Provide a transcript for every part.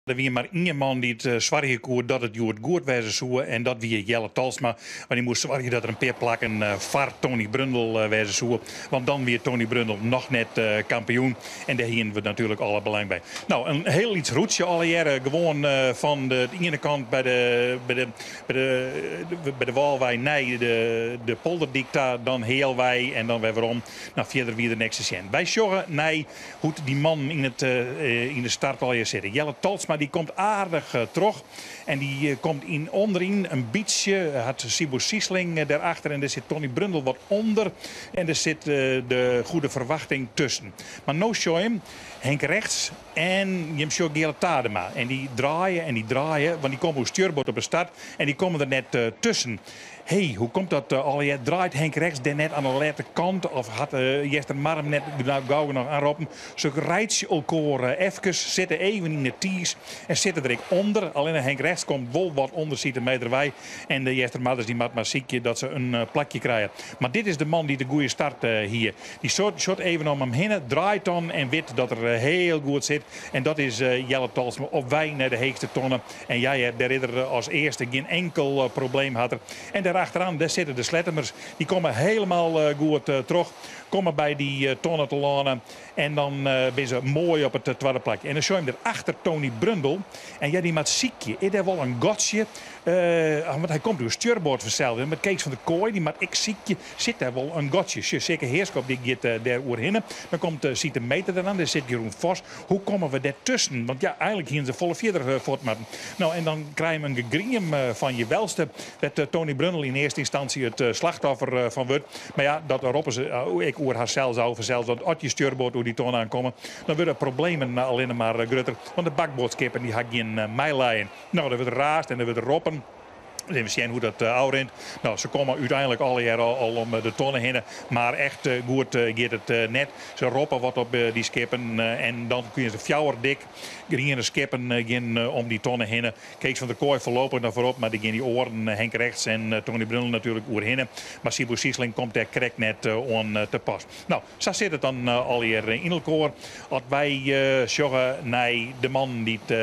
Der wie mar ien man dy't soargje koe dat it hjoed goed wêze soe en dat wie Jelle Talsma. Want dy moast soargje dat er in pear plakken foar Tony Brundel wêze soe. Want dan wie Tony Brundel noch net kampioen en dêr hiene we natuerlik alle belang by. No, in hiel lyts rûtsje allegearre, gewoan fan de iene kant by de, by de, by de, by de Wâlwei nei de, de Polderdyk ta, dan healwei en dan wer werom. No, fierder wie der niks te sjen. Wy sjogge nei Hoe't dy mannen yn it yn de start allegear sitte. Jelle Talsma dy komt aardich troch en dy komt yn ûnderyn in bytsje. Hat Siebo Siesling dêrachter en dêr sit Tony Brundel wat ûnder. En der sit de Goede Verwachting tusken. Mar no sjoch jim Henk Regts en jim sjogge Geale Tadema. En dy draaie en dy draaie, want dy komme oer stjurboard op de start en dy komme der net tusken. Hé, hoe komt dat allegear? Draait Henk Regts dêr net oan de lette kant of hat Eastermar him net gau genoch oanroppen? Se reitsje elkoar efkes, sitte even yn 'e tiis en sitte der ek ûnder. Allinne Henk Regts komt wol wat ûnder Siete Meter wei en de Eastermarders dy moat mar sykje dat se in plakje krije. Mar dit is de man dy't de goede start hie. Dy sjocht even om him hinne, draait dan en wit dat er hiel goed sit. En dat is Jelle Talsma op wei nei de heechste tonne. En ja hear, dêr is er as earste, gjin enkel probleem hat er. En dêr achteran, dêr sitte de Slettemers. Dy komme helemaal goed troch, komme by dy tonne telâne en dan binne se moai op it twadde plakje. En dan sjoch je him der achter Tony Brundel. En ja, dy moat sykje. Is dêr wol in gatsje? Want hy komt oer stjurboard fansels. En met Kees van der Kooi, dy moat ek sykje. Sit dêr wol in gatsje? Sjoch, Sikke Heerschop dy giet dêr oerhinne. Dan komt Siete Meter deran, dêr sit Jeroen Vos. Hoe komme we dêr tusken? Want ja, eigenlik hiene se folle fierder fuort moatten. No, en dan krije we in gegriem fan je welste, wêr't Tony Brundel yn earste ynstânsje it slachtoffer fan wurdt. Mar ja, dat roppe se ek oer harsels ôf fansels, want as je stjurboard oer dy tonne aankomme, dan wurde problemen allinne mar grutter. Want de bakboardskippen dy ha gjin meilijen. No, der wurdt raasd en der wurdt roppen. Even sjen hoe't dat ôfrint. No, se komme úteinlik allegear al om de tonne hinne, mar echt goed giet it net. Se roppe wat op dy skippen en dan kinne se fjouwer dik griene skippen gean om dy tonne hinne. Kees van der Kooi foarlopich noch foarop, mar der gean dy oaren Henk Regts en Tony Brundel natuerlik oerhinne. Mar Siebo Siesling komt dêr krekt net oan te pas. No, sa sit it dan allegear yn elkoar. As wy sjogge nei de mannen dy't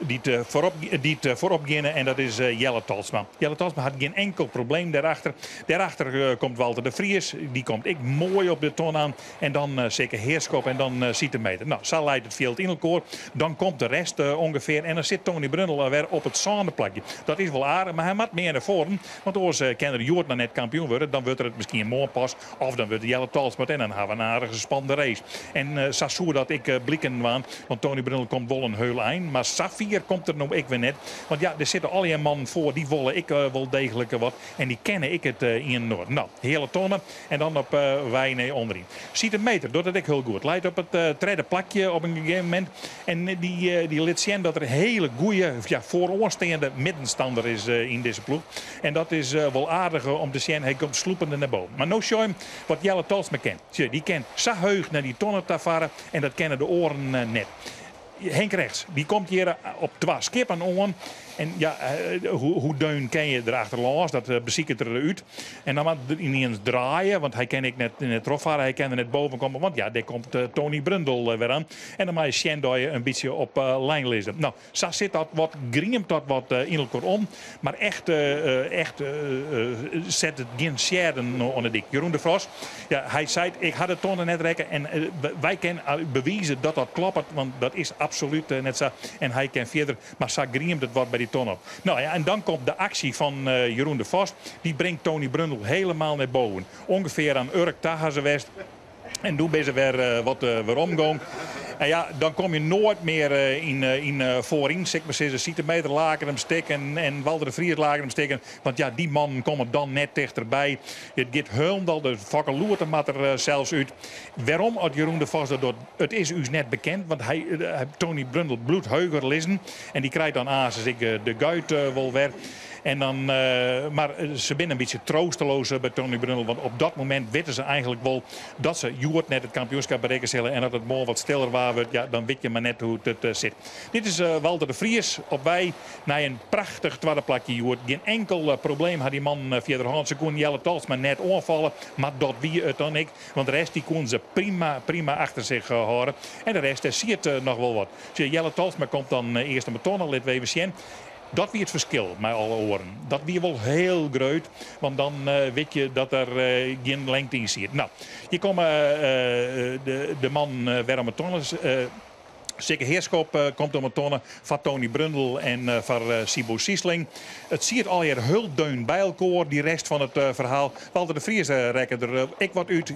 dy't foarop dy't foarop geane en dat is Jelle Talsma. Jelle Talsma hat gjin enkel probleem dêrachter. Dêrachter komt Walter de Vries, dy komt ek moai op de ton aan. En dan Sikke Heerschop en dan Siete Meter. No, sa leit it fjild yn elkoar. Dan komt de rest ûngefear en dan sit Tony Brundel alwer op it sânde plakje. Dat is wol aardich, mar hy moat mear nei foaren, want oars kin er hjoed noch net kampioen wurde. Dan wurdt er it miskien moarn pas. Of dan wurdt Jelle Talsma en dan hawwe we in aardige spannende race. En sa soe dat ek bliken dwaan, want Tony Brundel komt wol in heul ein, mar safier komt er no ek wer net. Want ja, der sitte allegear mannen foar, dy wolle ek wol deeglik wat en dy kenne ek it ien en oar. No, heale tonne en dan op wei nei ûnderyn. Siete Meter docht it ek hiel goed. Leit op it tredde plakje op in gegeven momint. En dy lit sjen dat er hiele goeie, ja, foaroansteande middenstander is yn dizze ploech. En dat is wol aardich om te sjen. Hy komt slûpende nei boven. Mar no sjoch jim wat Jelle Talsma kin. Sjoch, dy kin sa heech nei dy tonne ta farre en dat kinne de oaren net. Henk Regts, dy komt hjir op twa skippen oan. En ja, hoe deun kin je der achterlâns? Dat besiket er út. En dan moat er yniens draaie, want hy kin ek net trochfarre. Hy kin der net boven komme, want ja, dêr komt Tony Brundel wer oan. En dan mei je sjen dat je in bytsje op lijn lizze. No, Sa sit dat wat, griemt dat wat yn elkoar om, mar echt, echt set it gjin seadden oan de dyk. Jeroen de Vos, ja, hy seit, ik ha de tonne net rekke en wy kinne bewize dat dat kloppet, want dat is absolút net sa. En hy kin fierder, mar sa griemt it wat by dy tonne op. No ja, en dan komt de aksje fan Jeroen de Vos, dy bringt Tony Brundel helemaal nei boven. Ongefear aan Urk ta ha se west. En doe binne se wer wat weromgong. En ja, dan kom je noait mear yn foaryn, sil ik mar sizze. Siete Meter laket him stik en Walter de Vries laket him stik. Want ja, dy mannen komme dan net tichterby. It giet hielendal, de Fokke Loerte moat der sels út. Wêrom at Jeroen de Vos dat docht, it is ús net bekend. Want hy, Tony Brundel bliuwt heuger lizzen. En dy krijt dan aansens ek de guit wol wer. En dan, mar se binne in bytsje troosteloos by Tony Brundel, want op dat momint witte se eigenlik wol dat se hjoed net it kampioenskip berikke sille. En as it moarn wat stiller waar wurdt, ja, dan wit je mar net hoe't it sit. Dit is Walter de Vries op wei nei in prachtich twadde plakje hjoed. Gjin enkel probleem hat dy man fierder hân. Se koenen Jelle Talsma net oanfalle, mar dat wie it dan ek. Want de rest dy koenen se prima, prima achter sich hâlde. En de rest dêr siet noch wol wat. Sjoch, Jelle Talsma komt dan earst om 'e tonne, litte we even sjen. Dat wie it ferskil mei alle oaren. Dat wie wol hiel grut, want dan wit je dat der gjin lengte yn siet. No, hjir komme de mannen wer om 'e tonne. Sikke Heerschop komt om 'e tonne foar Tony Brundel en foar Siebo Siesling. It siet allegear hiel deun by elkoar, dy rest fan it ferhaal. Walter de Vries rekke der ek wat út,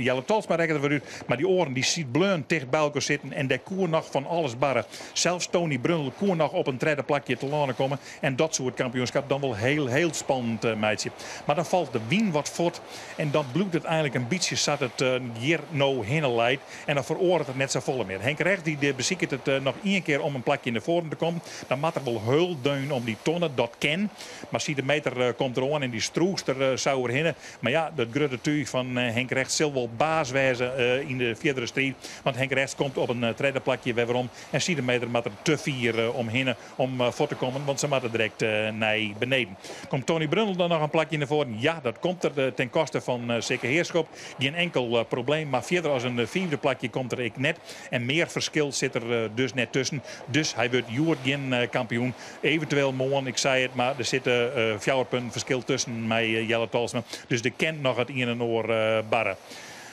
Jelle Talsma rekke der wat út. Mar dy oaren dy siet bleaun ticht by elkoar sitten en dêr koe noch fan alles barre. Sels Tony Brundel koe noch op in tredde plakje telâne komme en dat soe it kampioenskap dan wol hiel, hiel spannend meitsje. Mar dan falt de wyn wat fuort en dan bliuwt it eigenlik in bytsje sa't it hjir no hinne leit. En dan feroaret it net safolle mear. Henk Regts dy besiket it noch ien kear om in plakje yn de foaren te kommen. Dan moat er wol hiel deun om dy tonne, dat kin. Mar Siete Meeter komt deroan en dy strûst der sa oerhinne. Mar ja, dat grutte túch fan Henk Regts sil wol baas wêze yn de fierdere striid. Want Henk Regts komt op in tredde plakje wer werom. En Siete Meeter moat der te fier omhinne om fuort te kommen, want se moatte direkt nei beneden. Komt Tony Brundel dan noch in plakje yn de foaren? Ja, dat komt er ten koste fan Sikke Heerschop. Gjin enkel probleem, mar fierder as in fiifde plakje komt er ek net. En mear ferskil sit der dus net tusken. Dus hy wurdt hjoed gjin kampioen. Eventueel moarn, ik sei it, mar der sitte 4 punten ferskil tusken mei Jelle Talsma. Dus der kin noch it ien en oar barre.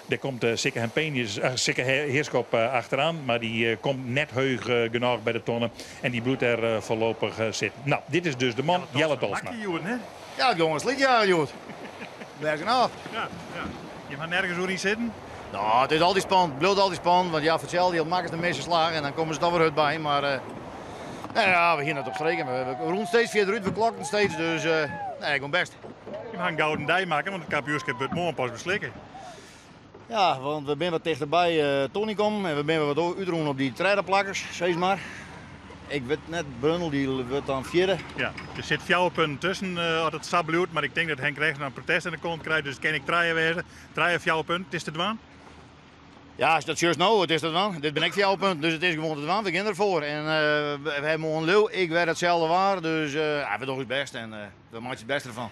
Dêr komt Sikke Hempenius, Sikke Heerschop achteroan, mar dy komt net heech genôch by de tonne en dy bliuwt dêr foarlopich sitten. No, dit is dus de man Jelle Talsma. Ja, it gong in slydjager hjoed. Bêst genôch. Ja, ja. Je ha nergens oer yn sitten? No, it is altyd spannend, it bliuwt altyd spannend, want ja, foar itselde jild makkest in misse slach en dan komme se toch wer hurd by. Mar nou ja, we hiene it op streek en we rûnen steeds fierder út, we klokten steeds, dus nee, it gong bêst. Je ha in gouden dei makke, want it kampioenskip wurdt moarn pas beslikke. Ja, want we binne wat tichterby Tony kommen en we binne wat útrûn op dy tredde plakkers, sis mar. Ik wit net, Brundel dy wurdt dan fjirde. Ja, der sit 4 punten tusken as it sa bliuwt, mar ik tink dat Henk Regts dan protest oan de kant krijt, dus it kin ek trije wêze. Trije, 4 punten, it is te dwaan? Ja, as dat sjochst no, it is te dwaan. Dit binne ek 4 punten, dus it is gewoan te dwaan. We gean derfoar en we hawwe moarn leau ik wer itselde waar, dus we dogge ús bêst en we meitsje it bêste derfan.